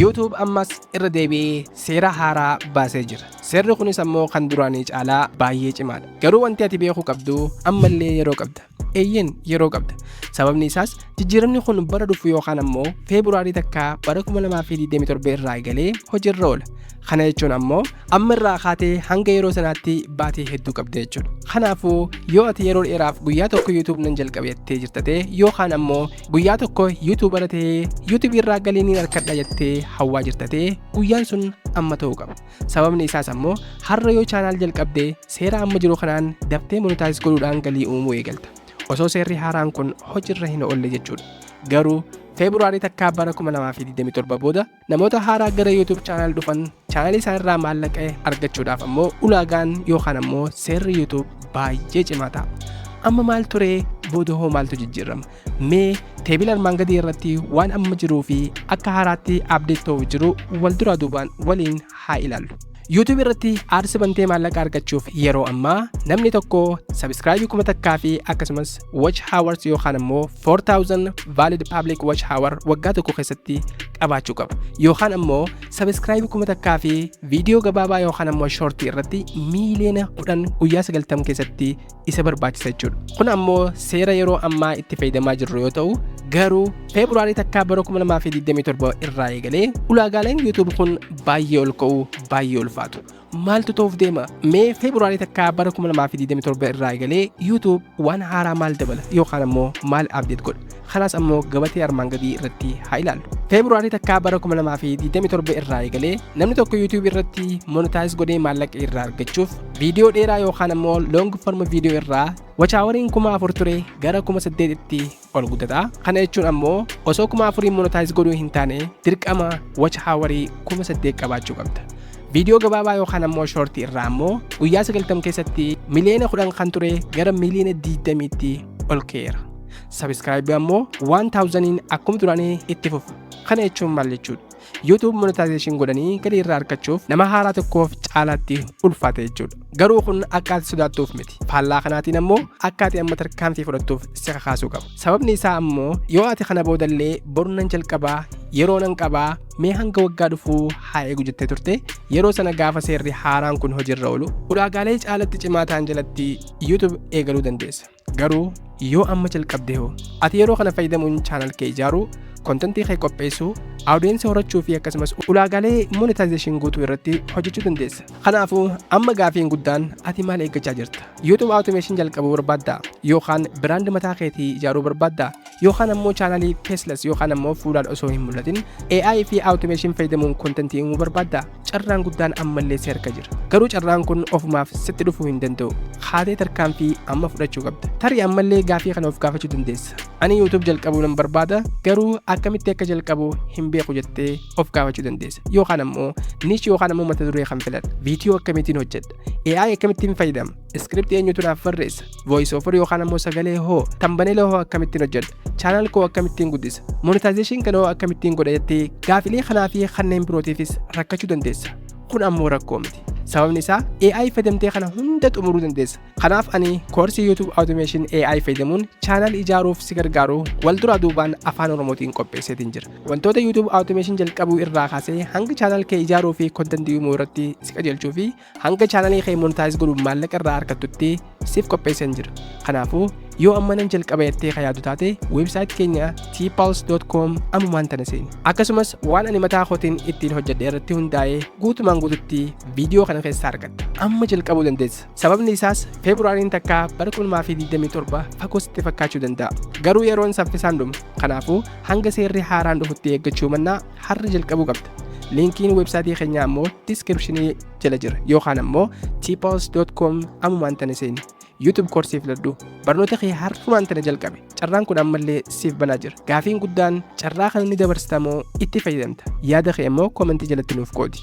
YouTube ammas irra deebi'ee seera haaraa baasee jira. Seerri kunis ammoo kan duraanii caalaa baay'ee cimaadha. Garuu wanti ati beekuu qabdu, ammallee yeroo qabda. Eeyyeen, yeroo qabda. Sababni isaas jijjiiramni kun bara dhufu yookaan ammoo Feebruaarii 1 bara 2027 irraa eegalee hojiirra oola. Kana jechuun ammoo amma irraa kaatee hanga yeroo sanaatti baatii hedduu qabda jechuudha. Kanaafuu yoo ati yeroo dheeraaf guyyaa tokko YouTube nan jalqabe jettee jirta ta'e, yookaan ammoo guyyaa tokko YouTuber ta'ee YouTube irraa galii ni argadha jettee hawwaa jirta ta'e, guyyaan sun amma ta'uu qaba. Sababni isaas ammoo har'a yoo channel jalqabde, seera amma jiru kanaan daftee monetize godhuudhaan galii uumuu eegalta. Osoo seerri haaraan kun hojiirra hin oolle jechuudha. Garuu Feebruaarii 1 bara 2027 booda namoota haaraa gara YouTube channel dhufan chaanalii isaan irraa maallaqa argachuudhaaf ammoo ulaagaan yookaan ammoo seerri YouTube baay'ee cimaa ta'a. Amma maal ture? Booda hoo maaltu jijjiirama? Mee table armaan gadii irratti waan amma jiruu fi akka haaraatti update ta'uuf jiru wal duraa duubaan waliin haa ilaallu. YouTube irratti ads bantee maallaqa argachuuf yeroo ammaa namni tokko subscribe 1000 fi akkasumas watch hours yookaan ammoo 4000 valid public watch hour waggaa tokko keessatti qabaachuu qaba. Yookaan ammoo subscribe 1000 fi viidiyoo gabaabaa yookaan ammoo short irratti miiliyoona 10 guyyaa 90 keessatti isa barbaachisa jechuudha. Kun ammoo seera yeroo ammaa itti fayyadamaa jirru yoo ta'u, garuu Feebruaarii 1 bara 2027 irraa eegalee ulaagaaleen YouTube kun baay'ee ol ka'uu, baay'ee ulfaatu. Maaltu ta'uuf deema? Mee Feebruaarii 1 bara 2027 irraa eegalee YouTube waan haaraa maal dabala yookaan ammoo maal update godha? Kanaas ammoo gabatee armaan gadii irratti haa ilaallu. Feebruaarii 1 bara 2027 irraa eegalee namni tokko YouTube irratti monetize godhee maallaqa irraa argachuuf viidiyoo dheeraa yookaan ammoo long form viidiyoo irraa watch houriin 4000 ture gara 8000tti ol guddata. Kana jechuun ammoo osoo 4000n monetize godhuu hin taane, dirqama watch hourii 8000 qabaachuu qabda. Viidiyoo gabaabaa yookaan ammoo short irraa ammoo guyyaa 90 keessatti miliyoona 10 kan ture gara miliyoona 20tti ol ka'eera. Subscribe ammoo 1000 akkuma duraanii itti fufa. Kana jechuun maal jechuudha? YouTube monetization godhanii galii irraa argachuuf nama haaraa tokkoof caalaatti ulfaate jechuudha. Garuu kun akka ati sodaattuuf miti. Faallaa kanaatiin ammoo akka ati amma tarkaanfii fudhattuuf si kakaasuu qaba. Sababni isaa ammoo yoo ati kana boodallee boru nan jalqabaa, yeroo nan qabaa, mee hanga waggaa dhufuu haa eegu jettee turte, yeroo sana gaafa seerri haaraan kun hojiirra oolu ulaagaalee caalatti cimaa ta'an jalatti YouTube eegaluu dandeessa. Garuu yoo amma jalqabde hoo? Ati yeroo kana fayyadamuun channel kee ijaaruu, contentii kee qopheessuu, audience horachuu fi akkasumas ulaagaalee monetization guutuu irratti hojjechuu dandeessa. Kanaafuu amma gaafiin guddaan, ati maal eeggachaa jirta? YouTube automation jalqabuu barbaaddaa? Yookaan brand mataa keetii ijaaruu barbaaddaa? Yookaan ammoo chaanalii faceless yookaan ammoo fuulaan osoo hin mul'atin AI fi automation fayyadamuun contentii uumuu barbaaddaa? Carraan guddaan ammallee si harka jira. Garuu carraan kun ofumaaf sitti dhufuu hin danda'u. Haatee tarkaanfii amma fudhachuu qabda. Tarii ammallee gaafii kana of gaafachuu dandeessa. Ani YouTube jalqabuu nan barbaada, garuu akkamitti akka jalqabu hin beeku jettee of gaafachuu dandeessa. Yookaan ammoo niche yookaan ammoo mata duree kan filadha? Viidiyoo akkamittiin hojjedha? AI akkamittiin fayyadama? Script eenyutu naaf barreessa? Voice over yookaan ammoo sagalee hoo? Thumbnail hoo akkamittiin hojjedha? Channel koo akkamittiin guddisa? Monetization kana hoo akkamittiin godha jettee gaafilee kanaa fi kanneen birootiifis rakkachuu dandeessa. Kun ammoo rakkoo miti. Sababni isaa AI fayyadamtee kana hunda xumuruu dandeessa. Kanaaf ani koorsii YouTube Automation AI fayyadamuun channel ijaaruuf si gargaaru wal duraa duubaan Afaan Oromootiin qopheesseetiin jira. Wantoota YouTube Automation jalqabuu irraa kaasee hanga channel kee ijaaruu fi contentii uumuu irratti si qajeelchuu fi hanga chaanalii kee monetize godhuun maallaqa irraa argattutti siif qopheesseen jira. Kanaafuu yoo amma nan jalqaba jettee ka yaadu taate, website keenya tpulse.com ammumaan tana seeni. Akkasumas waan ani mataa kootiin ittiin hojjedhe irratti hundaa'ee guutumaan guututti viidiyoo kana keessaa argatta. Amma jalqabuu dandeessa. Sababni isaas Feebruaariin 1 bara 2027 fagoo sitti fakkaachuu danda'a. Garuu yeroon saffisaan dhuma. Kanaafuu hanga seerri haaraan dhufutti eeggachuu mannaa har'a jalqabuu qabda. Linkiin website keenyaa ammoo descriptionii jala jira, yookaan ammoo tpulse.com ammumaan tana seeni. YouTube koorsii filadhu. Barnoota kee har'umaan tana jalqabe. Carraan kun ammallee siif banaa jira. Gaafiin guddaan, carraa kana ni dabarsita moo itti fayyadamta? Yaada kee immoo commentii jalatti nuuf qoodi.